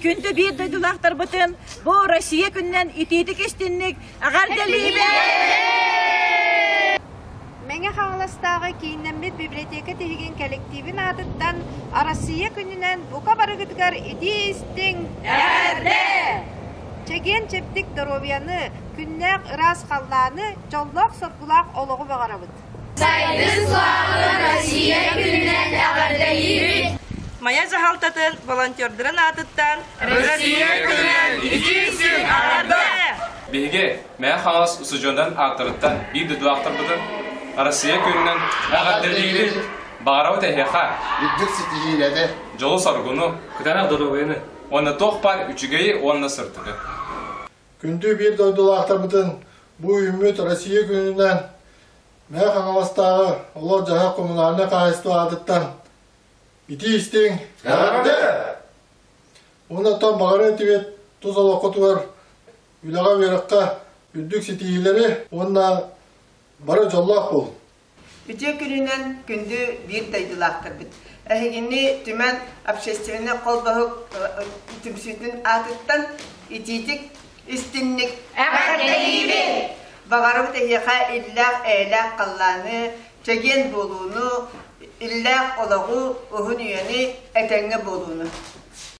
Күндү биир дойдулаахтарбытын бу Россия күнүнэн итиитик истинник эҕэрдэлиибит! Мэҥэ Хаҥаластааҕы кииннэммит библиотека тиһигин кэлэктиибин аатыттан Арассыыйа күнүнэн бука барыгытыгар итии-истиҥ Эҕэрдэ! Чэгиэн-чэбдик доруобуйаны, күннээх ыраас халлааны, дьоллоох-соргулаах олоҕу баҕарабыт! Сайдыы славы Россия күнүнэн эҕэрдэлиибит! Майа дьаһалтатын волонтердарын аатыттан Россия күнүнэн итии-истиҥ эҕэрдэ! Биһиги Мэҥэ Хаҥалас устудьуоннарын ааттарыттан биир дойдулаахтарбытын Россия күнүнэн эҕэрдэлиибит! Баҕарабыт эһиэхэ үрдүк ситиһиилэри, дьолу-соргуну, кытаанах доруобуйаны уонна туох баар үчүгэйи уонна сырдыгы. Күндү биир дойдулаахтарбытын бу үүммүт Россия күнүнэн Мэҥэ Хаҥаластааҕы олох-дьаһах коммунальнай хаһаайыстыба аатыттан итии-истиҥ Эҕэрдэ! Уонна оттон баҕарыа этибит тус олоххутугар үлэҕэ-үөрэххэ үрдүк ситиһиилэри уонна бары дьоллоох буолун! Үтүө күнүнэн күндү биир дойдулаахтарбыт! Эһигини түмэн общественнай холбоһук түмсүүтүн аатыттан итиитик истинник Эҕэрдэлиибит! Баҕарабыт эһиэхэ иллээх-эйэлээх халлааны, чэгиэн буолууну, иллээх олоҕу, уһун үйэни, этэҥҥэ буолууну.